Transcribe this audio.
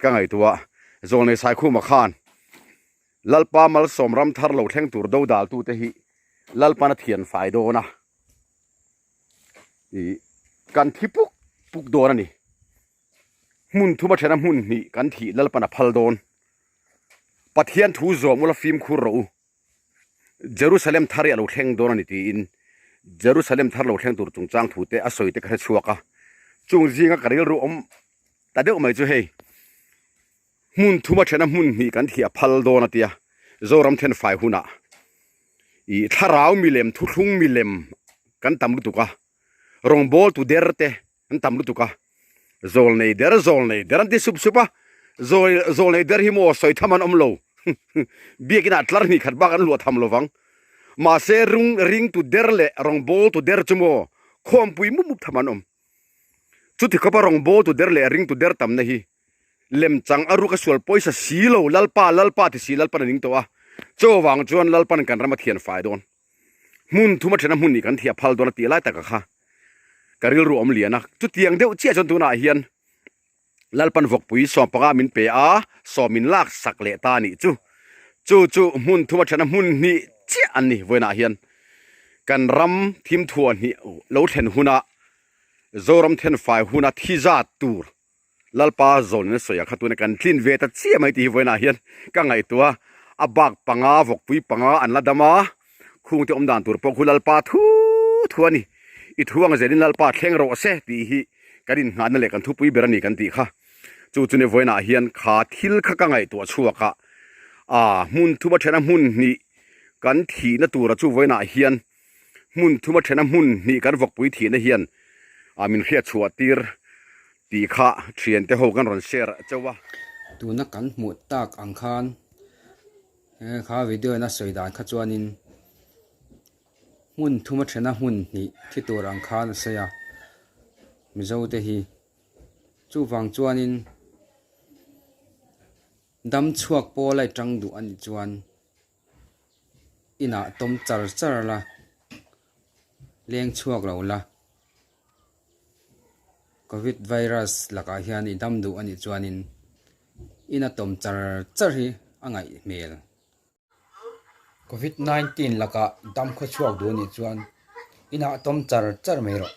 pakhat ka ngaihtuah Zawlnei Saikhuma khan Lalpa malsawm ram thar lo thleng tur dodaltute hi Lalpan a thian fai dawn a, ih kan thi puk puk dawn a ni. Hmun thuma thena hmun hnih kan thih Lalpan a phal dawn. Pathian thu zawm ula fimkhur rawh u. Jerusalem thar hi a lo thleng dawn a ni tiin Jerusalem thar lo thleng tur chungchang thu te a sawi te ka hre chhuak a. Chung zinga ka rilru awm ta deuh mai chu hei hmun thuma thena hmun hnih kan thih a phal dawn a tia Zoram then fai hunah ih thlarau milem thuthlung milem kan tam lutuk a rawngbawl tu der te an tam lutuk a zawl nei der zawl nei der an ti sup sup a zawl zawl nei der hi maw sawi tham an awm lo biakin ah tlar hnih khat bak an luah tham lo vang mahse rung ring tu der leh rawngbawl tu der chu maw khawmpui mup mup tham an awm chuti khawpa rawngbawl tu der leh ring tu der tamna hi lemchang a ruk a sual pawisa si lo lalpa lalpa ti si lalpan a ning tawh a chuvang chuan lalpan kan ram a thian fai dawn. Hmun thuma thena hmun nih kan thiah phal dawn a tih lai taka kha ka rilru awm lian a. Chutiang deuh chiah chuan tunah hian Lalpan vawkpui sawmpanga min pe a, sawm min lak sak leh ta a nih chu. Chu chu hmun thuma thena hmun hnih chiah an ni vawiinah hian kan ram thim thuah hnih lo thlen huna Zoram thenfai huna thi zat tur Lalpa zawn in a sawi a kha tuna kan tlin ve ta chiah mai tih hi vawiinah hian ka ngaihtuah a, a bak panga vawkpui panga an la dam a, khungte awm dan tur pawh khu Lalpa thu thu a ni, i thu ang zelin Lalpa thleng rawh se tih hi kan inngahna leh kan thupui ber a ni kan tih kha. Chu chu ni vawiinah hian kha thil kha ka ngaihtuah chhuak a, aa hmun thuma thena hmun hnih kan thihna tura chu vawiinah hian hmun thuma thena hmun hnih kan vawkpui thihna hian aa min hriatchhuah tir Tih kha thiante ho kan rawn share chauh a. Tuna kan hmuh tak ang khan he kha video in a sawi dan kha chuanin hmun thuma thena hmun hnih thi tur ang khan a sawi a, Mizo te hi chuvang chuanin dam chhuak pawl a i tang duh a nih chuan inah tawm char char la, leng chhuak lo la. Covid virus lakah hian i dam duh a nih chuanin ina tawm char char hi a ngaih hmel. Covid 19 lakah dam khaw chhuak duh a nih chuan inah tawm char char mai rawh.